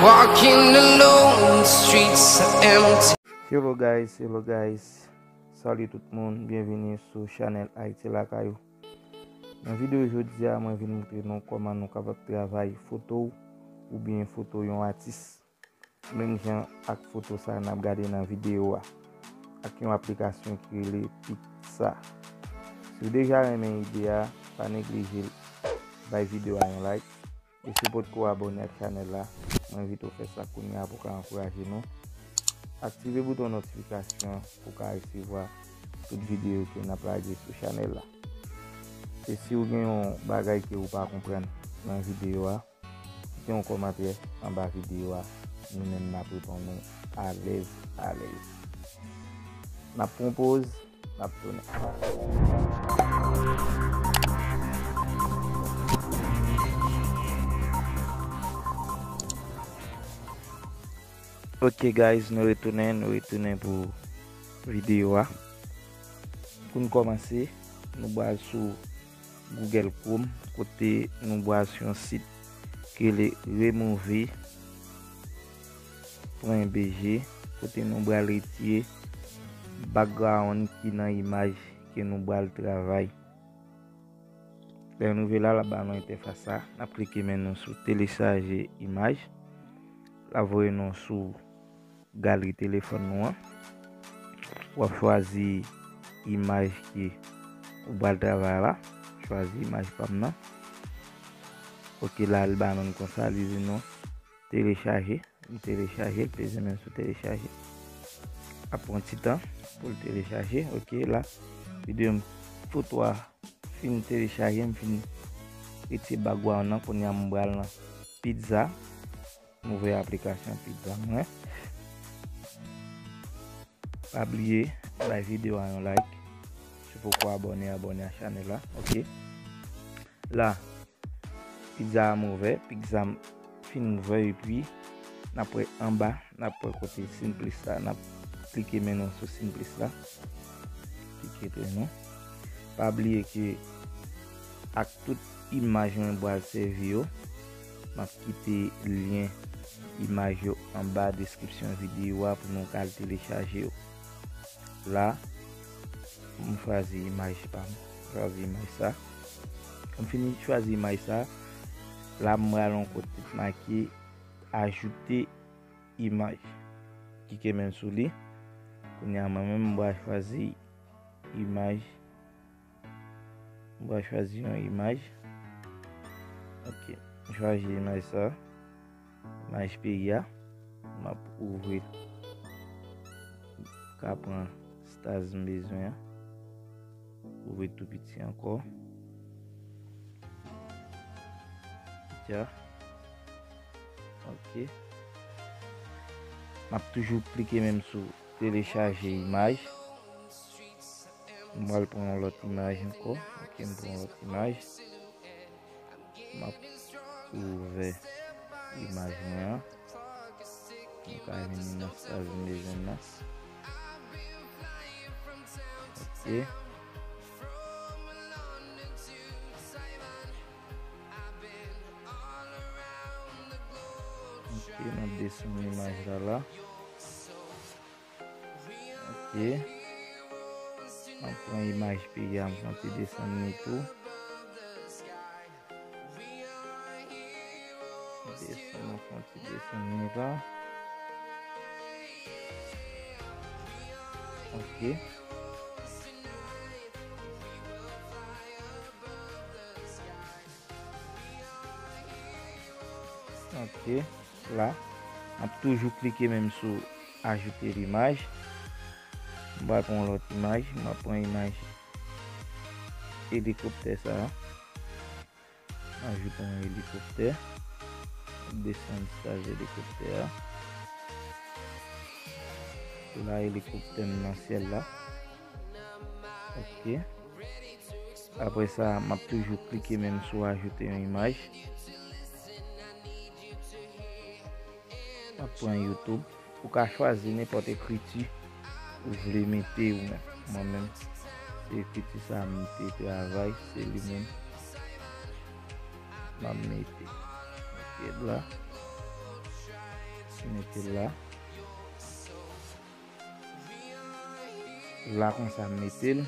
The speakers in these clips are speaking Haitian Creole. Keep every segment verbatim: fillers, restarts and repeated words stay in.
Walking alone, the streets are empty. Hello guys, hello guys. Salut tout moun, byenvini sou chanèl Ayiti Lakay ou. Nan videyo jodi a, mwen vin montre nou kòman nou kapab travay foto w oubyen foto yon atis, menm jan ak foto sa n ap gade nan videyo a, ak yon aplikasyon ki rele Picsa. Si w deja renmen ide a, pa neglije bay videyo a yon like. E si w potko abòne ak chanèl la, mwen envite w fè sa kounye a pou w ka ankouraje nou. Aktive bouton notifikasyon pou w ka resevwa tout videyo ke n ap lage sou chanèl la. E si w gen yon bagay ke w pa konprann nan videyo a, kite yon kòmantè anba videyo a, nou menm n ap reponn ou alèz, alèz. N ap pran yon poz, n ap tounen. Ok guys, nou retounen, nou retounen pou videyo a. Pou n kòmanse, nou pral sou Google Chrome, kote nou pral sou yon sit ki rele remove pwen B G, kote nou pral retire background ki nan imaj ke nou pral travay. Lè nou rive la, l ap ba nou entèfas sa. N ap klike men nou sou telechaje imaj. L ap voye nou sou galeri telefòn nou an. W ap chwazi imaj ki ou pral travay la. Chwazi imaj pa m nan. Ok, la, l ba nou l konsa, li di nou telechaje. M telechaje l, peze men sou telechaje. Ap pran ti tan pou l telechaje. Ok, la, videyo m, foto a fin telechaje, m fin retire background nan. Kounye a m pral nan Picsa. M ouvè aplikasyon Picsa mwen. Pa bliye bay videyo a yon like. Si w poko abòne, abòne a chanèl la. Ok. La, Picsa a m ouvè, Picsa m fin ouvè, epi n ap wè anba, n ap wè kote Simplist la, n ap klike men nou sou Simplist la. Klike men nou. Pa bliye ke ak tout imaj mwen pral sèvi yo, m ap kite lyen imaj yo anba deskripsyon videyo a pou nou ka al telechaje yo. La, m chwazi imaj pa m. Chwazi imaj sa. Lè m fini chwazi imaj sa, la m pral yon kote ki make ajoute imaj. Klike men sou li. Kounye a mwen menm m pral chwazi imaj. M pral chwazi yon imaj. Ok, m chwazi imaj sa. Imaj peyi a. M ap ouvri l. Ka pran staz m bezwen an. Ouvri tou piti ankò. Piti a. Ok. M ap toujou klike menm sou telechaje imaj. M pral pran yon lòt imaj ankò. Ok, m pran yon lòt imaj. M ap ouvè imaj mwen an. M ka vin nan sa vin bezwen nan. Ok. Ok, m ap desann imaj la la. Ok. M ap pran imaj peyi a, m fè yon ti desann li tou. Desann, m ap fè yon ti desann li la. Ok. Ok, la, m ap toujou klike menm sou ajoute limaj. M pral pran yon lòt imaj, m ap pran imaj elikoptè sa a. Ajoute yon elikoptè. Desann staz elikoptè a. La elikoptè m nan syèl la. Ok. Apre sa, m ap toujou klike menm sou ajoute yon imaj. M ap pran YouTube. Ou ka chwazi nenpòt ekriti ou vle mete ou menm. Mwen menm, se ekriti sa a m te travay, se li menm m ap mete. Ok, la. Mete l la. La konsa m mete l.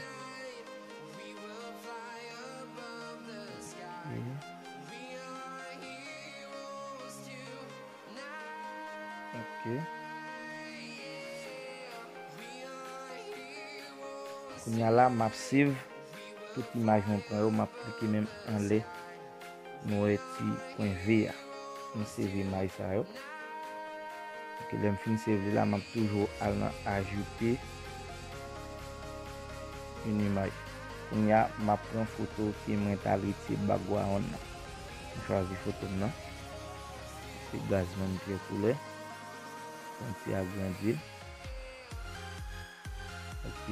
Ok. Kounye a la, m ap save tout imaj mwen pran yo, m ap klike menm anlè. Nou wè ti pwen ve a. M save imaj sa yo. Ok, lè m fin save li la, m ap toujou al nan ajoute une image. Kounye a, m ap pran foto ke mwen t al retire background nan. M chwazi foto m nan. Se Gazman Pierre Couleur. Fè yon ti agrandi l. Ok.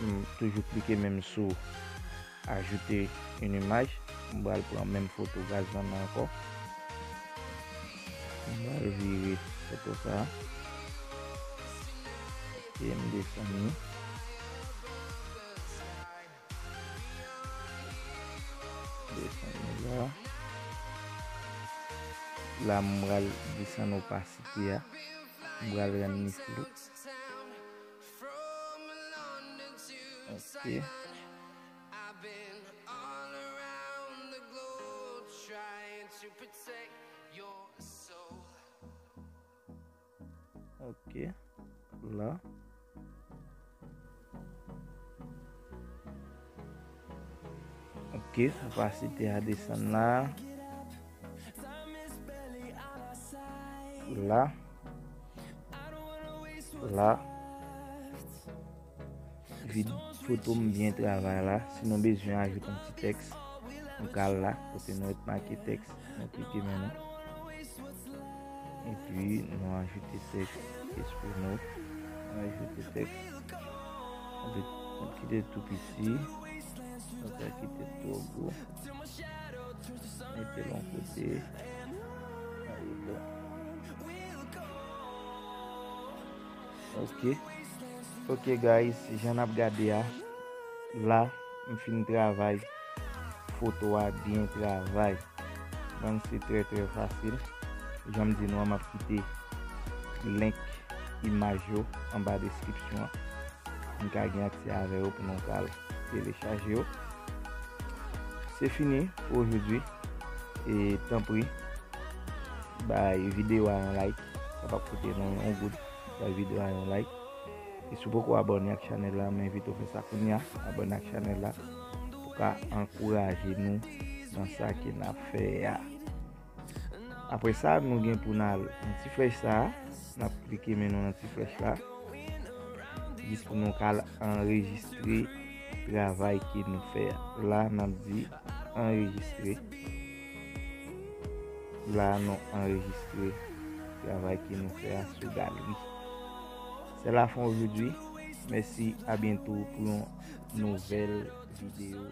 M toujou klike menm sou ajouter une image. M pral pran menm foto Gazman nan ankò. M pral vire foto sa. Ok, m desann li. Desann li la. La, m pral desann opasite a. M pral rann li flou. Ok. Ok. La. Ok, opasite a desann la. La. La. Vide foto m byen travay la. Si nou bezwen ajoute yon ti tèks, nou ka al la, kote nou wè t make tèks, nou klike men nou. Epi, nou ajoute tèks, Espino. Nou ajoute tèks. Nou kite l tou piti. Nou pa kite l twò gwo. Mete l yon kote. Ayibo. Ok. Ok, guys, jan n ap gade a, la, m fin travay foto a byen travay. Donk, se trè, trè fasil. Jan m di nou an, m ap kite link imaj yo anba deskripsyon an. Nou ka gen aksè avè yo pou nou ka al telechaje yo. Se fini pou ojodwi. E tanpri, bay videyo a yon like. Sa p ap koute nou yon goud. Bay videyo a yon like. E si w poko abòne ak chanèl la, m envite w fè sa kounye a. Abòne ak chanèl la pou ka ankouraje nou nan sa ke n ap fè a. Apre sa, nou gen pou n al nan ti flèch sa a. N ap klike men nou nan ti flèch la. Jis pou nou ka al anrejistre travay ke nou fè a. La, n ap di anrejistre. La, nou anrejistre travay ke nou fè a sou galeri. Se la fen ojodwi. Mèsi, a byento pou yon nouvèl videyo.